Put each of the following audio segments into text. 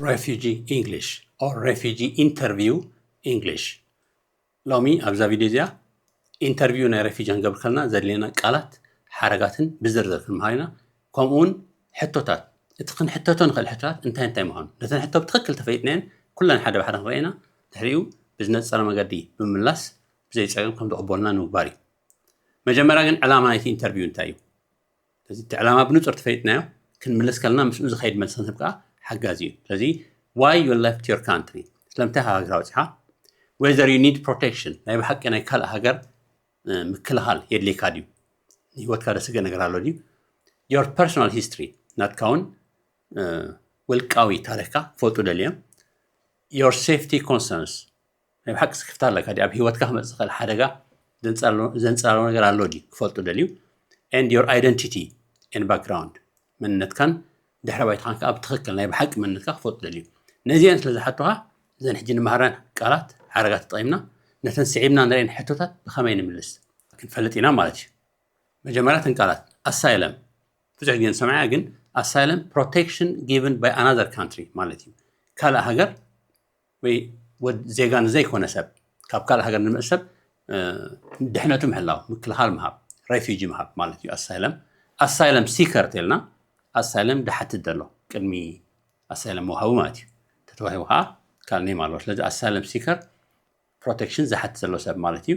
Refugee English or Refugee Interview English። ሎሚ ኣብዛ ቪድዮ እዚኣ ኢንተርቪው ናይ ረፊጂ ክንገብር ከለና ዘድልየና ቃላት ሓረጋትን ብዝርዝር ክንምሃር ኢና። ከምኡ እውን ሕቶታት፣ እቲ ክንሕተቶ ንኽእል ሕቶታት እንታይ እንታይ ምዃኑ፣ ነተን ሕቶ ብትኽክል ተፈሊጥናየን ኩለን ሓደ ብሓደ ክንርኢ ኢና። ድሕሪኡ ብዝነጸረ መገዲ ብምምላስ ብዘይ ጸገም ከም ዝቕበሉና ንምግባር እዩ። መጀመርያ ግን ዕላማ ናይቲ ኢንተርቪው እንታይ እዩ? ስለዚ እቲ ዕላማ ብንጹር ተፈሊጥናዮ ክንምልስ ከለና ምስኡ ዝኸይድ መልሲ ክንህብ ከዓ ሓጋዚ እዩ። ስለዚ why you left your country፣ ስለምንታይ ካብ ሃገር ኣውፂኻ? Whether you need protection፣ ናይ ብሓቂ ናይ ካልእ ሃገር ምክልኻል የድልየካ ድዩ? ንህይወትካ ደስገ ነገር ኣሎ ድዩ? Your personal history፣ ናትካ እውን ውልቃዊ ታሪኽካ ክፈልጡ ደልዮም። Your safety concerns፣ ናይ ብሓቂ ስክፍታ ኣለካ ድዩ? ኣብ ህይወትካ ክመፅእ ዝኽእል ሓደጋ ዘንፃሎ ነገር ኣሎ ድዩ ክፈልጡ ደልዩ። And your identity and background፣ መንነትካን ድሕረ ባይታኻን ከዓ ብትኽክል ናይ ብሓቂ መንነትካ ክፈልጡ ደልዩ። ነዚአን ስለ ዝሓቱኻ እዘን ሕጂ ንመሃረን ቃላት ሓረጋት ተጠቒምና ነተን ስዒብና ንሪአን ሕቶታት ብኸመይ ንምልስ ክንፈልጥ ኢና ማለት እዩ። መጀመርያ እተን ቃላት ኣሳይለም ብዙሕ ግዜ ንሰምዓ፣ ግን ኣሳይለም protection given by another country ማለት እዩ። ካልእ ሃገር ወይ ወድ ዜጋ ንዘይኮነ ሰብ፣ ካብ ካልእ ሃገር ንመጽእ ሰብ ድሕነቱ ምሕላው፣ ምክልኻል ምሃብ፣ ሬፊጂ ምሃብ ማለት እዩ። ኣሳይለም ኣሳይለም ሲከር ተልና ኣሳይለም ድሓትት ዘሎ ቅድሚ ኣሳይለም ምውሃቡ ማለት እዩ። ተተዋሂቡ ከዓ ካልእ ኔም ኣለዎ። ስለዚ ኣሳይለም ሲከር ፕሮቴክሽን ዝሓትት ዘሎ ሰብ ማለት እዩ።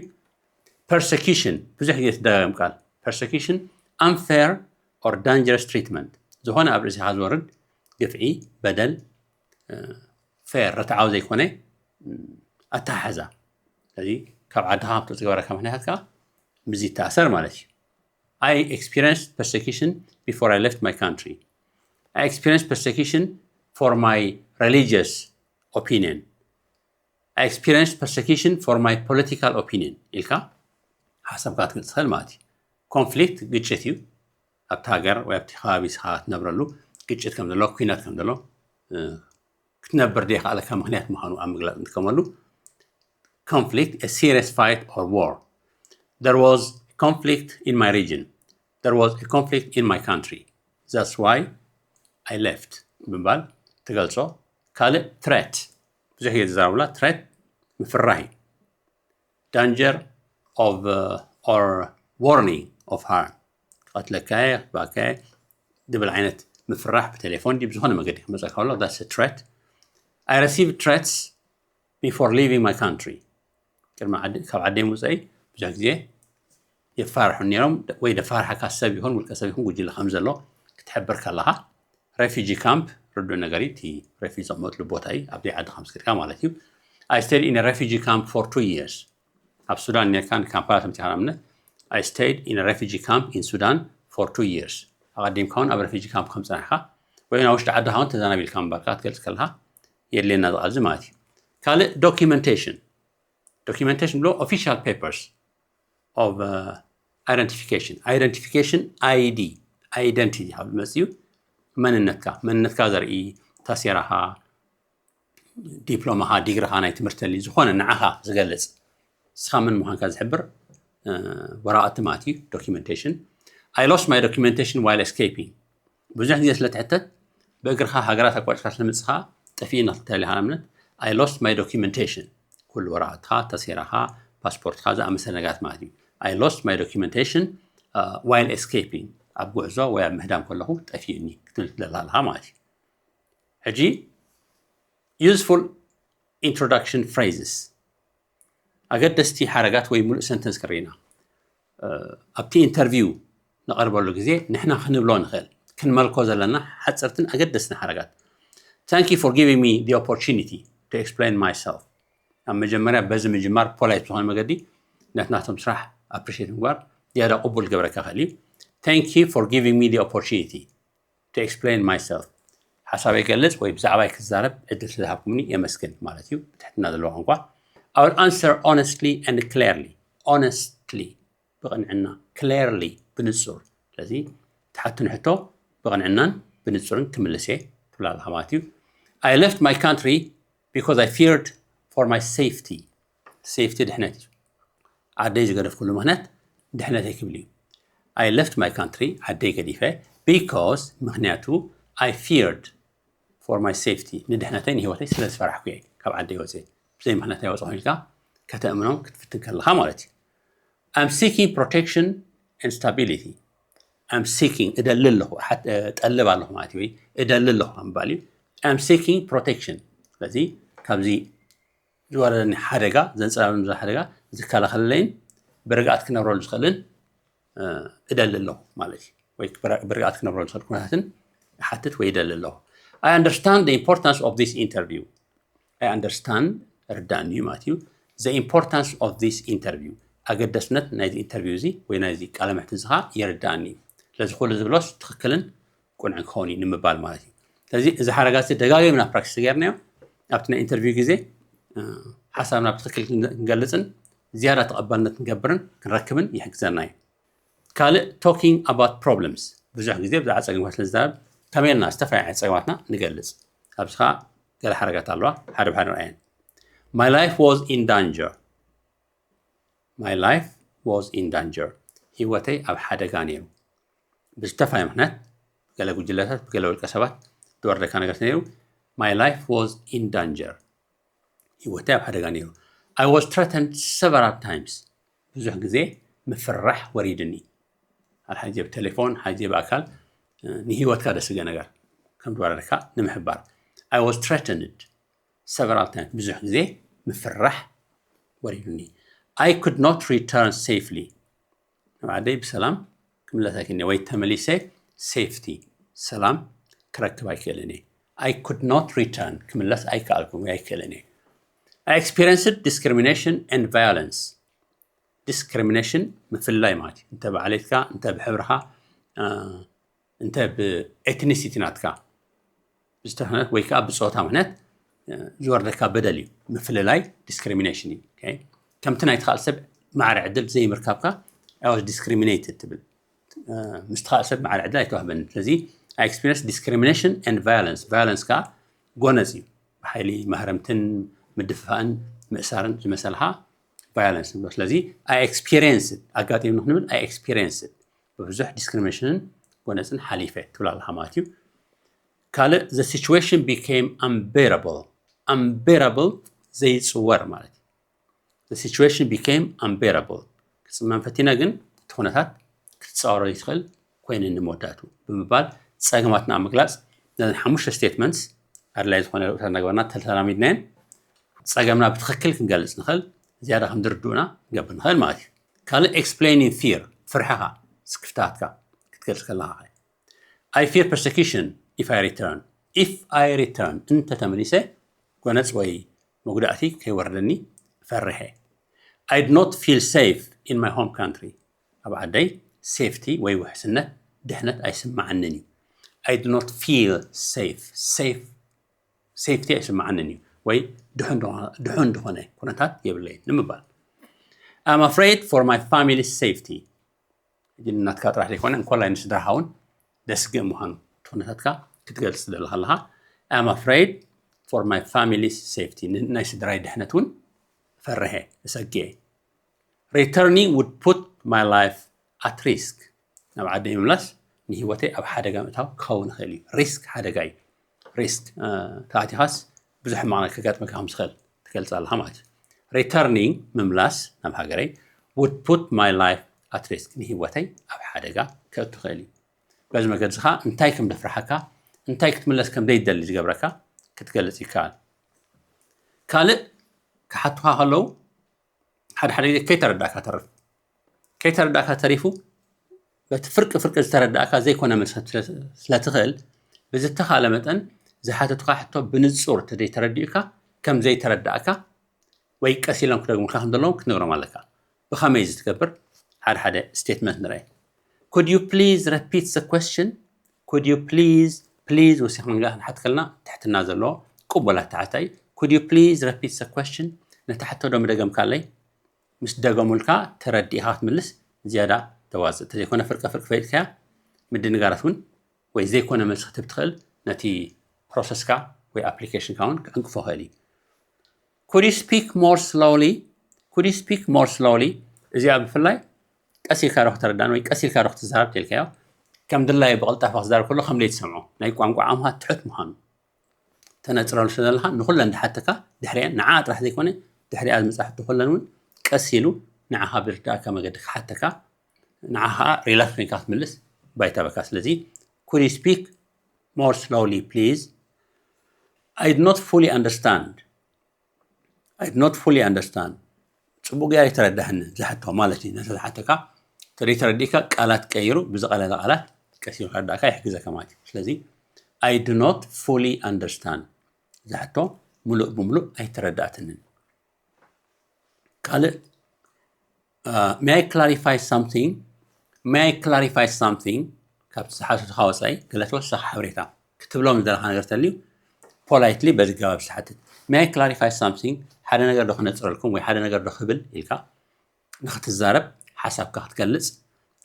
ፐርሰኪሽን ብዙሕ ግዜ ትደጋገም ቃል ፐርሰኪሽን፣ unfair or dangerous treatment፣ ዝኾነ ኣብ ርእሲኻ ዝወርድ ግፍዒ፣ በደል፣ ፌር፣ ርትዓዊ ዘይኮነ ኣተሓሕዛ። ስለዚ ካብ ዓድኻ ክትወፅእ ዝገበረካ ምክንያታት ከዓ ምስዚ ይተኣሰር ማለት እዩ። I experienced persecution before I left my country. I experienced persecution for my religious opinion. I experienced persecution for my political opinion ኢልካ ሓሳብካ ክትገልፅ ትኽእል ማለት እዩ። ኮንፍሊክት ግጭት እዩ። ኣብቲ ሃገር ወይ ኣብቲ ከባቢ ንስኻ ትነብረሉ ግጭት ከም ዘሎ፣ ኲናት ከም ዘሎ ክትነብር ዘይከኣለካ ምክንያት ምዃኑ ኣብ ምግላፅ ንጥቀመሉ። Conflict, a serious fight or war. There was a conflict in my region. There was a conflict in my country. That's why I left ብምባል ትገልጾ። ካልእ ትሬት፣ ብዙሕ ግዜ ዝዛረቡላ ትሬት ምፍራህ እዩ። Danger of or warning of harm፣ ክቐትለካ እየ፣ ክባካ እየ ዝብል ዓይነት ምፍራሕ ብቴሌፎን ድዩ ብዝኾነ መገዲ ክመፀካ ከሎ that's a threat. I received threats before leaving my country. ቅድሚ ዓዲ ካብ ዓደይ ምውፀይ ብዙሕ ግዜ የፋርሑ ነይሮም፣ ወይ ደፋርሓካ ሰብ ይኹን ውልቀ ሰብ ይኹን ጉጅለ ከም ዘሎ ክትሕብር ከለኻ። ሬፊጂ ካምፕ ርዱእ ነገር እዩ። እቲ ሬፊጂ ዘቕመጥሉ ቦታ እዩ፣ ኣብ ዓድኻ ምስ ከድካ ማለት እዩ። I stayed in a refugee camp for two years. ኣብ ሱዳን ነርካ ንካምፓላ ተምፂኻ ንኣብነት። I stayed in a refugee camp in Sudan for two years. ኣቐዲምካ እውን ኣብ ሬፊጂ ካምፕ ከም ፀናሕካ ወይ ናብ ውሽጢ ዓድኻ እውን ተዛናቢልካ ምንባርካ ክትገልፅ ከለካ የድልየና ዝቃልዚ ማለት እዩ። ካልእ ዶኪመንቴሽን፣ ዶኪመንቴሽን ብሎ official papers of identification፣ identification I D፣ identity ካብ ዝመፅእ እዩ። መንነትካ መንነትካ ዘርኢ ታሴራኻ፣ ዲፕሎማኻ፣ ዲግሪኻ፣ ናይ ትምህርቲ ሊ ዝኾነ ንዓኻ ዝገልፅ ንስኻ መን ምዃንካ ዝሕብር ወረቐቲ ማለት እዩ። Documentation. I lost my documentation while escaping. ብዙሕ ግዜ ስለ ትሕተት ብእግርኻ ሃገራት ኣቋጭካ ስለ ምፅኻ ጠፊእና ክትበሃል ኢኻ። ንኣብነት I lost my documentation፣ ኩሉ ወረቐትካ፣ ታሴራኻ፣ ፓስፖርትካ ዝኣመሰለ ነገራት ማለት እዩ። I lost my documentation while escaping፣ ኣብ ጉዕዞ ወይ ኣብ ምህዳም ከለኹ ጠፊኡኒ ክትብል ትደሊ ኣለኻ ማለት እዩ። ሕጂ useful introduction phrases፣ ኣገደስቲ ሓረጋት ወይ ሙሉእ ሰንተንስ ክርኢና። ኣብቲ ኢንተርቪው ንቐርበሉ ግዜ ንሕና ክንብሎ ንኽእል ክንመልኮ ዘለና ሓፀርትን ኣገደስትን ሓረጋት። Thank you for giving me the opportunity to explain myself። ኣብ መጀመርያ በዚ ምጅማር ፖላይት ዝኾነ መገዲ ነቲ ናቶም ስራሕ ኣፕሪሼት ምግባር ዝያዳ ቅቡል ገብረካ ክእል እዩ። Thank you for giving me the opportunity to explain myself። ሓሳበይ ገልፅ ወይ ብዛዕባይ ክዛረብ ዕድል ስለዝሃብኩምኒ የመስግን ማለት እዩ። ብትሕትና ዘለዎ ቋንቋ። I will answer honestly and clearly። Honestly ብቕንዕና፣ clearly ብንጹር። ስለዚ ትሓቱን ሕቶ ብቕንዕናን ብንጹርን ክምልስ እየ ትብል ኣለኻ ማለት እዩ። I left my country because I feared for my safety። ሴፍቲ ድሕነት እዩ። ዓደይ ዝገደፍኩሉ ምኽንያት ድሕነተይ ክብል እዩ። I left my country፣ ዓደይ ገዲፈ፣ because ምኽንያቱ I feared for my safety ንድሕነተይ ንህይወተይ ስለ ዝፈራሕኩ እየ ካብ ዓደይ ወፅየ። ብዘይ ምኽንያት ኣይወፅኹ ኢልካ ከተእምኖም ክትፍትን ከለኻ ማለት እዩ። I'm seeking protection and stability. I'm seeking እደሊ ኣለኹ፣ ጠልብ ኣለኹ ማለት እዩ፣ ወይ እደሊ ኣለኹ ምባል እዩ። I'm seeking protection። ስለዚ ካብዚ ዝወረደኒ ሓደጋ፣ ዘንፀላልኒ ዘሎ ሓደጋ ዝከላኸለለይን ብርግኣት ክነብረሉ ዝኽእልን እደሊ ኣለኹ ማለት እዩ። ወይ ብርግኣት ክነብረሉ ዝኽእል ኩነታትን እሓትት ወይ እደሊ ኣለኹ። I understand the importance of this interview. I understand ርዳእኒ እዩ ማለት እዩ። The importance of this interview ኣገዳስነት ናይዚ ኢንተርቪው እዚ ወይ ናይዚ ቃለ ምሕት እዚ ከዓ ይርዳእኒ እዩ። ስለዚ ኩሉ ዝብሎስ ትኽክልን ቁንዕን ክኸውን እዩ ንምባል ማለት እዩ። ስለዚ እዚ ሓረጋት እዚ ደጋጊምና ፕራክቲስ ገይርናዮ ኣብቲ ናይ ኢንተርቪው ግዜ ሓሳብና ብትኽክል ክንገልፅን ዝያዳ ተቐባልነት ክንገብርን ክንረክብን ይሕግዘና እዩ። ካልእ talking about problems ብዙሕ ግዜ ብዛዕባ ፀገማት ስለ ዝዛረብ ከመይ ኢልና ዝተፈላለዩ ዓይነት ፀገማትና ንገልፅ። ኣብዚ ከዓ ገለ ሓረጋት ኣለዋ፣ ሓደ ብሓደ ንርኣየን። My life was in danger. My life was in danger. ህይወተይ ኣብ ሓደጋ ነይሩ። ብዝተፈላለየ ምክንያት ብገለ ጉጅለታት ብገለ ውልቀ ሰባት ዝወረደካ ነገር ነይሩ። My life was in danger. ህይወተይ ኣብ ሓደጋ ነይሩ። I was threatened several times. ብዙሕ ግዜ ምፍራሕ ወሪድኒ። ሓደ ሓይዜ ብቴሌፎን ሓይዜ ብኣካል ንህይወትካ ደስገ ነገር ከም ዝወረደካ ንምሕባር። I was threatened several times. ብዙሕ ግዜ ምፍራሕ ወሪዱኒ። I could not return safely. ናብ ዓደይ ብሰላም ክምለስ ኣይክእልን ወይ ተመሊሰ ሴፍቲ ሰላም ክረክብ ኣይክእልን እየ። I could not return ክምለስ ኣይከኣልኩን ወይ ኣይክእልን እየ። I experienced discrimination and violence. ዲስክሪሚኔሽን ምፍላይ ማለት እዩ። እንተ ብዓሌትካ፣ እንተ ብሕብርኻ፣ እንተ ብኤትኒሲቲ ናትካ ብዝተፈነት ወይ ከዓ ብፆታ ምክንያት ዝወርደካ በደል እዩ። ምፍልላይ ዲስክሪሚኔሽን እዩ። ከምቲ ናይቲ ካልእ ሰብ ማዕረ ዕድል ዘይምርካብካ I was discriminated ትብል። ምስቲ ካልእ ሰብ ማዕረ ዕድል ኣይተዋህበኒ። ስለዚ I experience discrimination and violence። ቫዮለንስ ከዓ ጎነፅ እዩ። ብሓይሊ ማህረምትን ምድፍፋእን ምእሳርን ዝመሰልካ ቫዮለንስ ንብሎ። ስለዚ I experience ኣጋጢሙ ክንብል I experience ብብዙሕ ዲስክሪሚኔሽንን ጎነፅን ሓሊፈ ትብል ኣለካ ማለት እዩ። ካልእ the situation became unbearable። Unbearable ዘይፅወር ማለት እዩ። The situation became unbearable። ክፅመም ፈቲነ ግን እቲ ኩነታት ክትፃወሮ ዘይትኽእል ኮይነ ንመወዳእቱ ብምባል ፀገማትና ኣብ ምግላፅ ነዘን ሓሙሽተ ስቴትመንትስ ኣድላይ ዝኾነ ለውጥታት እናገበርና ተተላሚድናየን ፀገምና ብትኽክል ክንገልፅ ንኽእል ዝያዳ ከም ዝርድኡና ንገብር ንኽእል ማለት እዩ። ካልእ explaining fear ፍርሕኻ ስክፍታትካ ክትገልፅ ከለኻ I fear persecution if I return. If I return እንተ ተመሊሰ ጎነፅ ወይ መጉዳእቲ ከይወርደኒ ፈርሐ። I do not feel safe in my home country. ኣብ ዓደይ ሴፍቲ ወይ ውሕስነት ድሕነት ኣይስማዓንን እዩ። I do not feel safe. Safe safety ኣይስማዓንን እዩ ወይ ድሑን ዝኾነ ኩነታት የብለይን ንምባል። I'm afraid for my family's safety. ሕጂ ናትካ ጥራሕ ዘይኮነ እንኮላይ ንስድራኻ እውን ደስግእ ምዃኑ እቲ ኩነታትካ ክትገልፅ ትደሊ ከለኻ I'm afraid for my family's safety ናይ ስድራይ ድሕነት እውን ፈርሐ እሰግኤ። Returning would put my life at risk. ናብ ዓደይ ምምላስ ንህይወተይ ኣብ ሓደጋ ምእታው ክኸውን ይኽእል እዩ። ሪስክ ሓደጋ እዩ። ሪስክ ተኣቲኻስ ብዙሕ ሕማቕ ከጋጥመካ ከም ዝኽእል ትገልፅ ኣለኻ ማለት እዩ። Returning ምምላስ ናብ ሃገረይ would put my life at risk ንህይወተይ ኣብ ሓደጋ ከእቱ ይኽእል እዩ። በዚ መገዲ ኸዓ እንታይ ከም ደፍርሓካ እንታይ ክትምለስ ከም ዘይደሊ ዝገብረካ ክትገልፅ ይከኣል። ካልእ ክሓቱኻ ከለዉ ሓደ ሓደ ግዜ ከይተረዳእካ ተርፍ ከይተረዳእካ ተሪፉ በቲ ፍርቂ ፍርቂ ዝተረዳእካ ዘይኮነ መልሲ ክትህብ ስለትኽእል ብዝተኻለ መጠን ዝሓተቱካ ሕቶ ብንፁር ተዘይተረዲኡካ ከም ዘይተረዳእካ ወይ ቀስ ኢሎም ክደግሙልካ ከም ዘለዎም ክትነግሮም ኣለካ። ብኸመይ እዚ ትገብር? ሓደ ሓደ ስቴትመንት ንርአ። Could you please repeat the question? Could you please please ወሲኽና ንግኣ ክንሓት ከለና ትሕትና ዘለዎ ቅቡላት ተሓታይ Could you please repeat the question? ነቲ ሕቶ ዶ ምደገምካለይ? ምስ ደገሙልካ ተረዲእኻ ክትምልስ ዝያዳ ተዋፅእ። ተዘይኮነ ፍርቀ ፍርቂ ፈሊጥካያ ምድንጋራት እውን ወይ ዘይኮነ መልሲ ክትህብ ትኽእል ነቲ ፕሮሰስካ ወይ ኣፕሊኬሽንካ እውን ክዕንቅፎ ይኽእል እዩ። Could you speak more slowly? Could you speak more slowly? እዚኣ ብፍላይ ቀስ ኢልካ ዶ ክተረዳን ወይ ቀስ ኢልካ ዶ ክትዛረብ ተልካዮ ከም ድላዩ ብቐልጣፋ ክዛረብ ከሎ ከም ዘይትሰምዖ ናይ ቋንቋ ዓቕምኻ ትሑት ምዃኑ ተነፅረሉ ስለ ዘለካ ንኩለን ዝሓተካ ድሕሪአን ንዓ ጥራሕ ዘይኮነ ድሕሪኣ ዝመፃ ሕቶ ኩለን እውን ቀስ ኢሉ ንዓኻ ብርዳእካ መገዲ ክሓተካ ንዓ ከዓ ሪላክስ ኮይንካ ክትምልስ ባይታ በካ። ስለዚ could you speak more slowly please? I do not fully understand. I do not fully understand. ፅቡቅ ገይሩ ይተረዳህኒ ዝሕቶ ማለት እዩ። ነቲ ዝሓተካ ተሪተረዲእካ ቃላት ቀይሩ ብዝቀለለ ቃላት ቀስ ኢሉ ከረዳእካ ይሕግዘካ ማለት እዩ። ስለዚ I do not fully understand ዝሕቶ ሙሉእ ብሙሉእ ኣይተረዳእትንን። ካልእ may I clarify something? May I clarify something? ካብቲ ዝሓተትካ ወፃኢ ገለ ተወሳኺ ሓበሬታ ክትብሎም ዝደለካ ነገር ተልዩ politely በዚ ገባብ ዝሓትት may I clarify something? ሓደ ነገር ዶ ክነፅረልኩም ወይ ሓደ ነገር ዶ ክብል ኢልካ ንክትዛረብ ሓሳብካ ክትገልፅ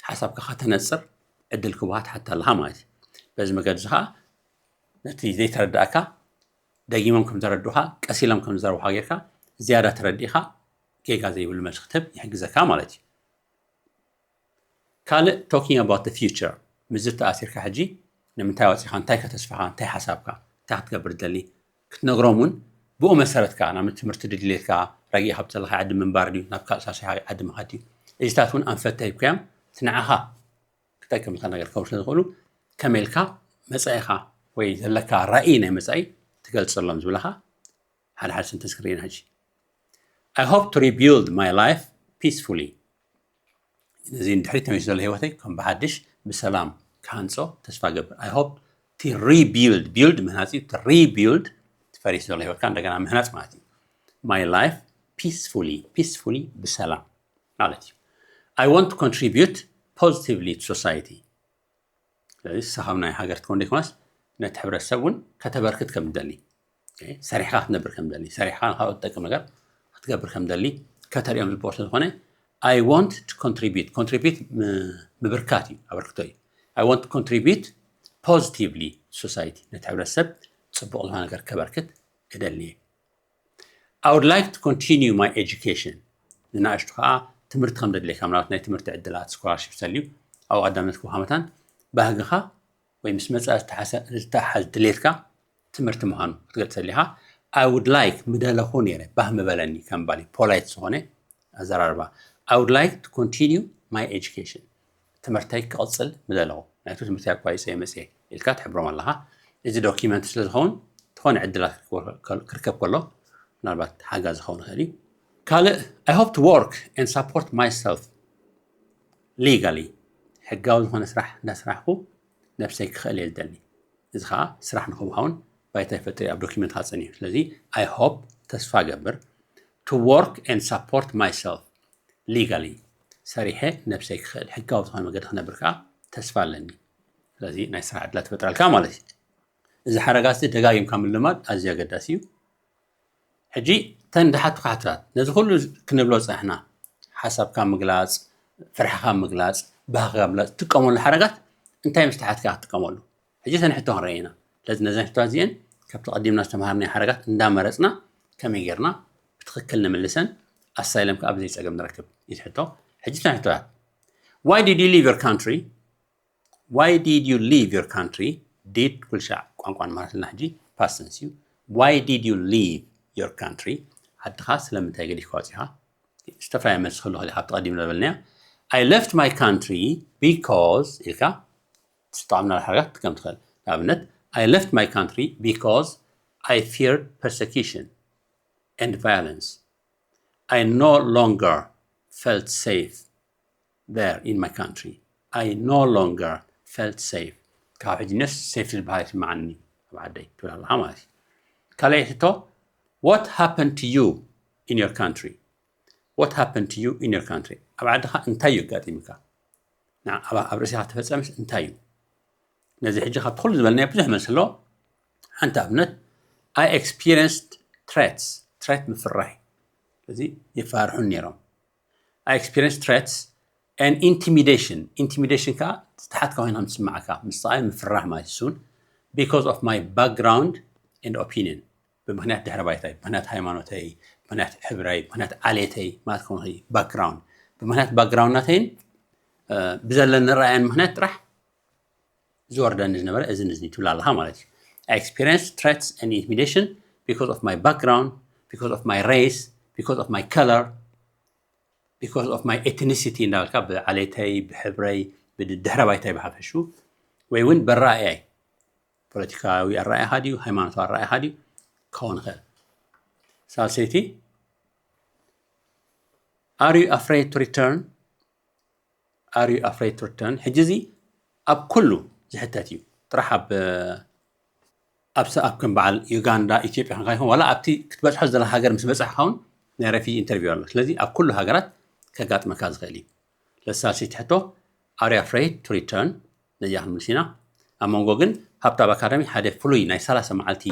ሓሳብካ ከተነፅር ዕድል ክቡሃት ሓታ ኣለካ ማለት እዩ። በዚ መገዲ እዚ ከዓ ነቲ ዘይተረዳእካ ደጊሞም ከም ተረዱኻ ቀስ ኢሎም ከም ዝዘረቡኻ ጌርካ ዝያዳ ተረዲእኻ ጌጋ ዘይብሉ መልሲ ክትህብ ይሕግዘካ ማለት እዩ። ካልእ talking about the future ምስዚ ተኣሲርካ ሕጂ ንምንታይ ወፂኻ እንታይ ከተስፋኻ እንታይ ሓሳብካ እንታይ ክትገብር ትደሊ ክትነግሮም እውን ብኡ መሰረትካ ናብ ትምህርቲ ድድሌትካ ረጊእ ካብ ዘለካ ዓዲ ምንባር ድዩ ናብ ካልእ ሳሳይ ዓዲ ምኻድ ድዩ እዚታት እውን ኣንፈት ተሂብካዮም እቲ ንዓኻ ክጠቅምካ ነገር ክኸውን ስለ ዝኽእሉ ከመይ ኢልካ መፃኢኻ ወይ ዘለካ ራእይ ናይ መፃኢ ትገልፀሎም ዝብለካ ሓደ ሓደ ስንተስ ክርኢና ሕጂ I hope to rebuild my life peacefully ነዚ ንድሕሪት ተመሊሱ ዘሎ ህይወተይ ከም ብሓድሽ ብሰላም ክሃንፆ ተስፋ ገብር I hope to rebuild build ምህናፅ እዩ to rebuild ፈሪሱ ዘሎ ህይወትካ እንደገና ምህናፅ ማለት እዩ my life peacefully peacefully ብሰላም ማለት እዩ I want to contribute positively to society ስለዚ ንስኻ ናይ ሃገር ትከውን ዘይኮነስ ነቲ ሕብረተሰብ እውን ከተበርክት ከም ትደሊ ሰሪሕካ ክትነብር ከም ትደሊ ሰሪሕካ ንካልኦት ትጠቅም ነገር ክትገብር ከም ትደሊ ከተርእዮም ዝብኦ ስለዝኾነ I want to contribute contribute ምብርካት እዩ ኣበርክቶ እዩ I want to contribute positively society ነቲ ሕብረተሰብ ፅቡቅ ዝኾነ ነገር ከበርክት እደሊ I would like to continue my education ንናእሽቱ ከዓ ትምህርቲ ከም ዘድልየካ ምናልባት ናይ ትምህርቲ ዕድላት ስኮላርሽፕ ተልዩ ኣብኡ ቀዳምነት ክወሃ መታን ባህግኻ ወይ ምስ መፃኢ ዝተሓሓዝ ድሌትካ ትምህርቲ ምዃኑ ክትገልፅ ተሊኻ I would like ምደለኹ ነይረ ባህ ምበለኒ ከም ባሊ polite ዝኾነ ኣዘራርባ I would like to continue my education ትምህርተይ ክቕፅል ምደለኹ ናይቱ ትምህርቲ ኣቋሪፀ እየ መፅየ ኢልካ ትሕብሮም ኣለኻ እዚ document ስለ ዝኸውን ዝኾነ ዕድላት ክርከብ ከሎ ምናልባት ሓጋዚ ክኸውን ይኽእል እዩ ካልእ I hope to work and support myself legally ሕጋዊ ዝኾነ ስራሕ እንዳስራሕኩ ነብሰይ ክኽእል እየ ዝደሊ እዚ ከዓ ስራሕ ንክወሃውን ባይታ ይፈጥር ኣብ document ካፀን እዩ ስለዚ I hope ተስፋ ገብር to work and support myself legally ሰሪሐ ነብሰይ ክኽእል ሕጋዊ ዝኾነ መገዲ ክነብር ከዓ ተስፋ ኣለኒ ስለዚ ናይ ስራሕ ዕድላት ትፈጥረልካ ማለት እዩ እዚ ሓረጋት እዚ ደጋጊምካ ምልማድ ኣዝዩ ኣገዳሲ እዩ ሕጂ ተን ዝሓቱካ ሕቶታት ነዚ ኩሉ ክንብሎ ፀሕና ሓሳብካ ምግላፅ ፍርሕካ ምግላፅ ባህካ ምግላፅ ትጥቀመሉ ሓረጋት እንታይ ምስ ተሓትካ ክትጥቀመሉ ሕጂ ተን ሕቶ ክንረአ ኢና ስለዚ ነዘን ሕቶታት እዚአን ካብ ተቐዲምና ዝተምሃርናዮ ሓረጋት እንዳመረፅና ከመይ ጌርና ብትኽክል ንምልሰን ኣሳይለም ከዓ ብዘይ ፀገም ንረክብ እዩ ሕቶ ሕጂ ተን ሕቶታት why did you leave your country why did you leave your country did ኩልሻዕ ቋንቋ ንማለትና ሕጂ past tense እዩ why did you leave your country ዓድኻ ስለምንታይ ገዲፍካ ወፂኻ ዝተፈላለየ መልሲ ክህሉ ክእል ካብ ተቐዲም ነበልናዮ I left my country because ኢልካ ትጠቐምና ሓረጋት ትጥቀም ትኽእል ንኣብነት I left my country because I feared persecution and violence I no longer felt safe there in my country I no longer felt safe ካብ ሕጂ ነስ safe ዝበሃል ይስምዓኒ ኣብ ዓደይ ትብል ኣለካ ማለት እዩ ካልኣይ ሕቶ what happened to you in your country what happened to you in your country ኣብ ዓድኻ እንታይ እዩ ኣጋጢምካ ኣብ ርእሲኻ ተፈፀመስ እንታይ እዩ ነዚ ሕጂ ካብቲ ኩሉ ዝበልናዮ ብዙሕ መልሲ ኣሎ ሓንቲ ኣብነት I experienced threats threat ምፍራህ እዚ የፋርሑን ነይሮም I experienced threats and intimidation intimidation ከዓ ዝተሓትካ ኮይንካ ምስ ዝስማዓካ ምስፃይ ምፍራህ ማለት እሱን because of my background and opinion ብምክንያት ድሕረ ባይታይ ብምክንያት ሃይማኖተይ ብምክንያት ሕብረይ ብምክንያት ዓሌተይ ማለት ከውን background ብምክንያት background ናተይን ብዘለኒ ረኣያን ምክንያት ጥራሕ ዝወርደኒ ዝነበረ እዚ ንዝኒ ትብል ኣለካ ማለት እዩ I experience threats and intimidation because of my background, because of my race, because of my color, because of my ethnicity እንዳበልካ ብዓሌተይ፣ ብሕብረይ፣ ብድሕረ ባይታይ ብሓፈሹ፣ ወይ እውን በራእያይ፣ ፖለቲካዊ ኣረኣእያኻ ድዩ፣ ሃይማኖታዊ ኣረኣእያኻ ድዩ ክኸውን ይኽእል። ሳልሰይቲ፣ are you afraid to return? Are you afraid to return? ሕጂ እዚ ኣብ ኩሉ ዝሕተት እዩ። ጥራሕ ኣብ ኣብ ሰ- ኣብ ከም በዓል ዩጋንዳ፣ ኢትዮጵያ ክንካ ይኹን ዋላ ኣብቲ ክትበፅሖ ዘለካ ሃገር ምስ በፅሕካ እውን ናይ ሬፊጂ ኢንተርቪው ኣሎ። ስለዚ ኣብ ኩሉ ሃገራት ከጋጥመካ ዝኽእል እዩ። ለሳልሲቲ ሕቶ፣ are you afraid to return? ነዚኣ ክንምልስ ኢና። ኣብ መንጎ ግን ሃብታብ ኣካዳሚ ሓደ ፍሉይ ናይ ሰላሳ መዓልቲ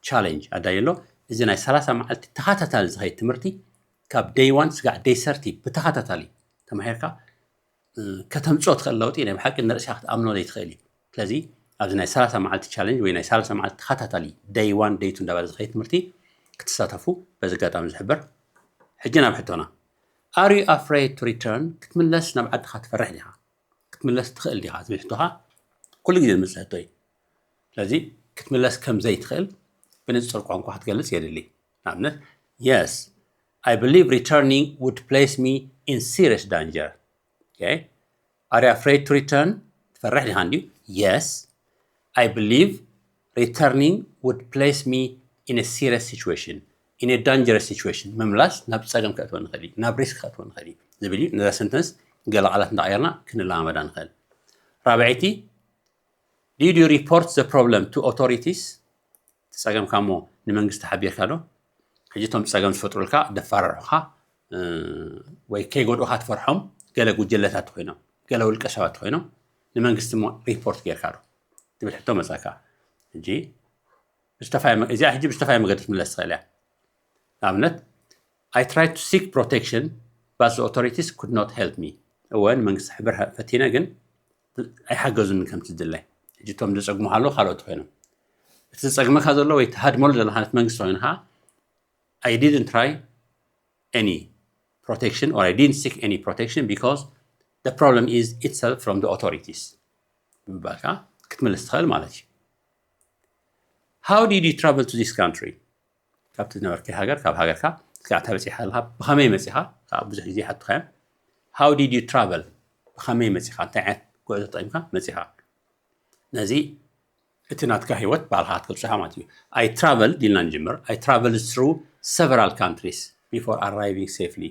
ቻሌንጅ ኣዳልዩ ኣሎ። እዚ ናይ ሰላሳ መዓልቲ ተኸታታሊ ዝኸይድ ትምህርቲ ካብ ደይ ዋን ስጋዕ ደይ ሰርቲ ብተኸታታሊ ተማሂርካ ከተምፅኦ ትኽእል ለውጢ ናይ ብሓቂ ንርእስኻ ክትኣምኖ ዘይትኽእል እዩ። ስለዚ ኣብዚ ናይ ሰላሳ መዓልቲ ቻለንጅ ወይ ናይ ሰላሳ መዓልቲ ተኸታታሊ ደይ ዋን ደይ ቱ እንዳባለ ዝኸይድ ትምህርቲ ክትሳተፉ በዚ ኣጋጣሚ ዝሕብር። ሕጂ ናብ ሕቶና፣ are you afraid to return? ክትምለስ ናብ ዓድኻ ትፈርሕ ዲኻ? ክትምለስ ትኽእል ዲኻ ዝብል ሕቶኻ ኩሉ ግዜ ዝመፅእ ሕቶ እዩ። ስለዚ ክትምለስ ከም ዘይትኽእል ብንፅር ቋንቋ ክትገልፅ የድሊ። ንኣብነት፣ yes, I believe returning would place me in serious danger. Okay? Are you afraid to return? ትፈርሕ ዲኻ እንድዩ? Yes, I believe returning would place me in a serious situation, in a dangerous situation. ምምላስ ናብ ፀገም ከእትወ ንኽእል እዩ፣ ናብ ሪስክ ከእትወ ንኽእል እዩ ዝብል እዩ። ነዛ ሰንተንስ ገለ ቃላት እንዳቐየርና ክንለማመዳ ንኽእል። ራብዐይቲ፣ did you report the problem to authorities? እቲ ፀገምካ እሞ ንመንግስቲ ሓቢርካ ዶ? ሕጂ እቶም ፀገም ዝፈጥሩልካ ደፋርዑኻ ወይ ከይጎድኡኻ ትፈርሖም ገለ ጉጅለታት ኮይኖም፣ ገለ ውልቀ ሰባት ኮይኖም፣ ንመንግስቲ እሞ ሪፖርት ጌርካ ዶ ትብል ሕቶ መፃካ። ሕጂ ብዝተፋየ መ- እዚኣ ሕጂ ብዝተፋየ መገዲ ክትምለስ ትኽእል እያ። ንኣብነት፣ I tried to seek protection, but the authorities could not help me. እወ፣ ንመንግስቲ ክሕብር ፈቲነ፣ ግን ኣይሓገዙኒ ከምቲ ዝድላይ። ሕጂ እቶም ዘፀግሙኻ ኣለዉ ካልኦት ኮይኖም፣ እቲ ዘፀግመካ ዘሎ ወይ ትሃድመሉ ዘለካ ነቲ መንግስቲ ኮይኑ ከዓ I didn't try any protection, or I didn't seek any protection because the problem is itself from the authorities ብምባልካ ክትምልስ ትኽእል ማለት እዩ። How did you travel to this country? ካብቲ ዝነበርከ ሃገር፣ ካብ ሃገርካ እስካዕ ተበፂኻ ኣለካ፣ ብኸመይ መፂኻ? ከዓ ብዙሕ ግዜ ሓትኻ እዮም። How did you travel? ብኸመይ መፂኻ? እንታይ ዓይነት ጉዕዞ ተጠቂምካ መፂኻ? ነዚ እቲ ናትካ ህይወት ባዕልኻ ክትገልፆ ኢኻ ማለት እዩ። I traveled ኢልና ንጅምር። I traveled through several countries before arriving safely.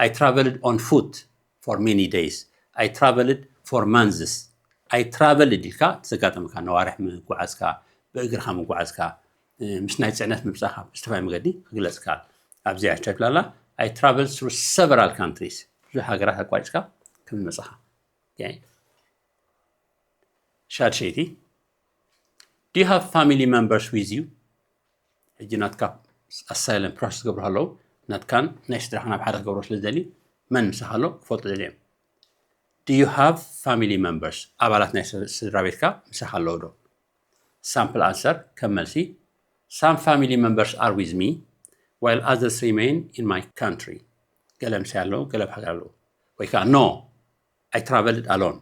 I traveled on foot for many days. I traveled for months. I traveled ኢልካ እቲ ዘጋጠመካ ነዋርሕ ምጉዓዝካ፣ ብእግርኻ ምጉዓዝካ፣ ምስ ናይ ፅዕነት ምብፃኻ ብዝተፈላለየ መገዲ ክግለፅ ይከኣል። ኣብዚኣ ሕቶ ይብላላ፣ I traveled through several countries፣ ብዙሕ ሃገራት ኣቋሪፅካ ከም ዝመፃኻ። ሻድሸይቲ፣ do you have family members with you? ሕጂ ናትካ ኣሳይለም ፕሮሰስ ዝገብሩ ኣለዉ፣ ናትካን ናይ ስድራኻን ኣብ ሓደ ክገብሮ ስለ ዝደሊ መን ምሳኻ ኣሎ ክፈልጡ ደልዮም። Do you have family members? ኣባላት ናይ ስድራ ቤትካ ምሳኻ ኣለዉ ዶ? Sample answer ከም መልሲ፣ some family members are with me while others remain in my country. ገለ ምሳይ ኣለዉ፣ ገለ ኣብ ሃገር ኣለዉ። ወይ ከዓ no, I traveled alone.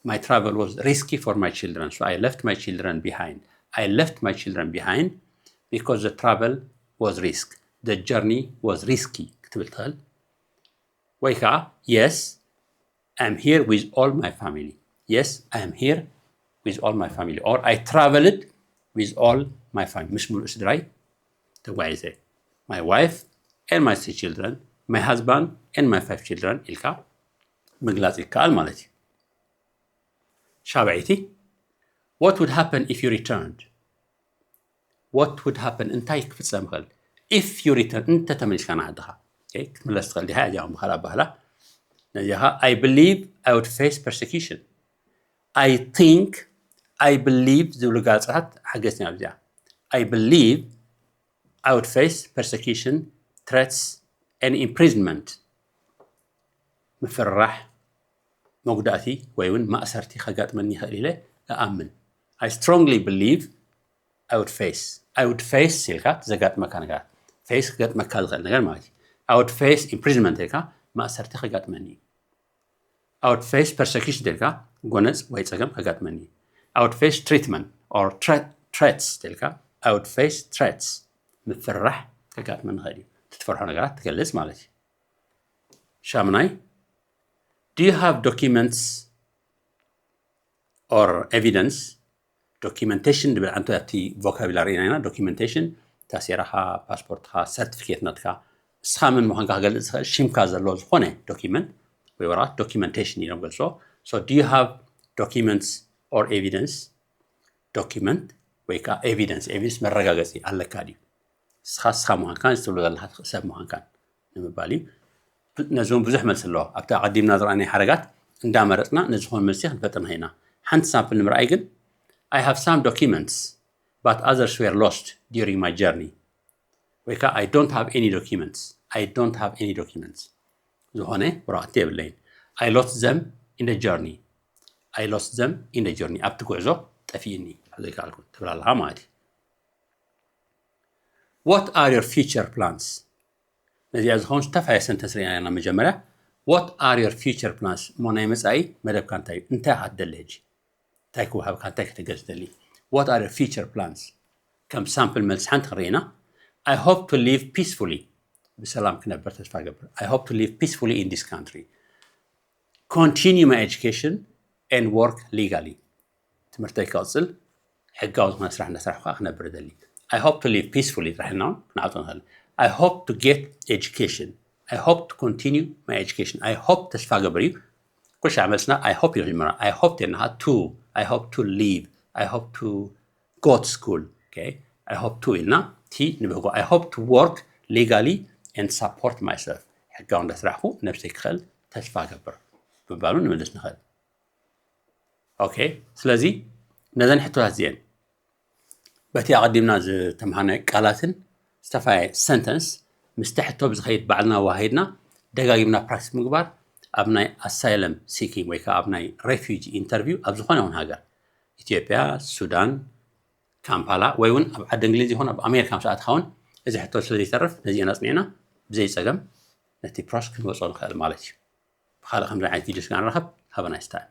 My travel was risky for my children, so I left my children behind. I left my children behind because the travel was risk. The journey was risky ክትብል ትኽእል። ወይ ከዓ yes, I'm here with all my family. Yes, I'm here with all my family. Or I traveled with all my family. ምስ ሙሉእ ስድራይ ተጓዒዘ። My wife and my three children, my husband and my five children ኢልካ ምግላፅ ይከኣል ማለት እዩ። ሻብዐይቲ፣ what would happen if you returned? What would happen? እንታይ ክፍፀም ይኽእል if you return? እንተተመሊስካ ንዓድኻ ክትምለስ ትኽእል ዲኻ? እዚኣ ብኻልእ ኣባህላ ነዚኻ I believe I would face persecution. I think, I believe ዝብሉ ጋፅታት ሓገዝቲ ኣብዚኣ። I believe I would face persecution, threats and imprisonment. ምፍርራሕ፣ መጉዳእቲ ወይ እውን ማእሰርቲ ከጋጥመኒ ይኽእል ኢለ እኣምን። I strongly believe I would face, I would face ኢልካ ዘጋጥመካ ነገራት፣ ፌስ ክገጥመካ ዝኽእል ነገር ማለት እዩ። I would face imprisonment ኢልካ ማእሰርቲ ከጋጥመኒ እዩ። I would face persecution ኢልካ ጎነፅ ወይ ፀገም ከጋጥመኒ እዩ። I would face treatment or threat threats ትልካ I would face threats ምፍራሕ ከጋጥመ ንኽእል እዩ። እቲ ትፈርሖ ነገራት ትገልጽ ማለት እዩ። ሻምናይ do you have documents or evidence documentation ድብል ኣንቶ ኣብቲ vocabulary ኢና ኢና documentation ታሴራኻ ፓስፖርትኻ ሰርቲፊኬት ናትካ እስኻ ምን ምዃንካ ክገልጽ ዝኽእል ሽምካ ዘለዎ ዝኾነ document ወይ ወረቐት documentation ኢሎም ገልጾ so do you have documents or evidence document ወይ ከዓ evidence evidence መረጋገፂ ኣለካ ድዩ እስኻ እስኻ ምዃንካን ዝትብሎ ዘለካ ሰብ ምዃንካን ንምባል እዩ ነዞም ብዙሕ መልሲ ኣለዎ ኣብቲ ኣቐዲምና ዝረኣናይ ሓረጋት እንዳመረፅና ነዝኾን መልሲ ክንፈጥር ኢና ሓንቲ ሳምፕል ንምርኣይ ግን I have some documents but others were lost during my journey ወይ ከዓ I don't have any documents I don't have any documents ዝኾነ ወረቐቲ የብለይን I lost them in the journey I lost them in the journey ኣብቲ ጉዕዞ ጠፊእኒ ዘይከኣልኩ ትብል ኣለኻ ማለት እዩ What are your future plans? ነዚኣ ዝኸውን ዝተፋየ ሰንተንስ ርኢና ኢና መጀመርያ What are your future plans? እሞ ናይ መፃኢ መደብካ እንታይ እዩ እንታይ ኢኻ ትደሊ ሕጂ እንታይ ክወሃብካ እንታይ ክትገዝ ትደሊ What are your future plans? ከም ሳምፕል መልሲ ሓንቲ ክርኢና I hope to live peacefully ብሰላም ክነብር ተስፋ ገብር I hope to live peacefully in this country continue my education and work legally ትምህርተይ ክቕፅል ሕጋዊ ዝኾነ ስራሕ እንዳሰራሕ ከዓ ክነብር ደሊ I hope to live peacefully ጥራሕ ኢልና እውን ክንዓፆ ንኽእል I hope to get education I hope to continue my education I hope ተስፋ ገብር እዩ ኩሻ መልስና I hope ይጅምራ I hope ተናኻ to I hope to live I hope to go to school okay I hope to ኢልና ቲ ንብህጎ I hope to work legally and support myself ሕጋዊ እንዳስራሕኩ ነብሰይ ክኽእል ተስፋ ገብር ብምባሉ ንምልስ ንኽእል okay ስለዚ ነዘን ሕቶታት እዚአን በቲ ኣቐዲምና ዝተምሃርናዮ ቃላትን ዝተፋየ ሰንተንስ ምስቲ ሕቶ ብዝኸይድ ባዕልና ዋሂድና ደጋጊምና ፕራክቲስ ምግባር ኣብ ናይ ኣሳይለም ሲኪንግ ወይ ከዓ ኣብ ናይ ሬፊጂ ኢንተርቪው ኣብ ዝኾነ እውን ሃገር ኢትዮጵያ ሱዳን ካምፓላ ወይ እውን ኣብ ዓዲ እንግሊዝ ይኹን ኣብ ኣሜሪካ ምስ ኣትኻ እውን እዚ ሕቶ ስለ ዘይተርፍ ነዚአን ኣፅኒዕና ብዘይ ፀገም ነቲ ፕሮስ ክንወፅኦ ንኽእል ማለት እዩ ብካልእ ከምዚ ዓይነት ቪዲዮ ስጋ ንረኸብ have a nice time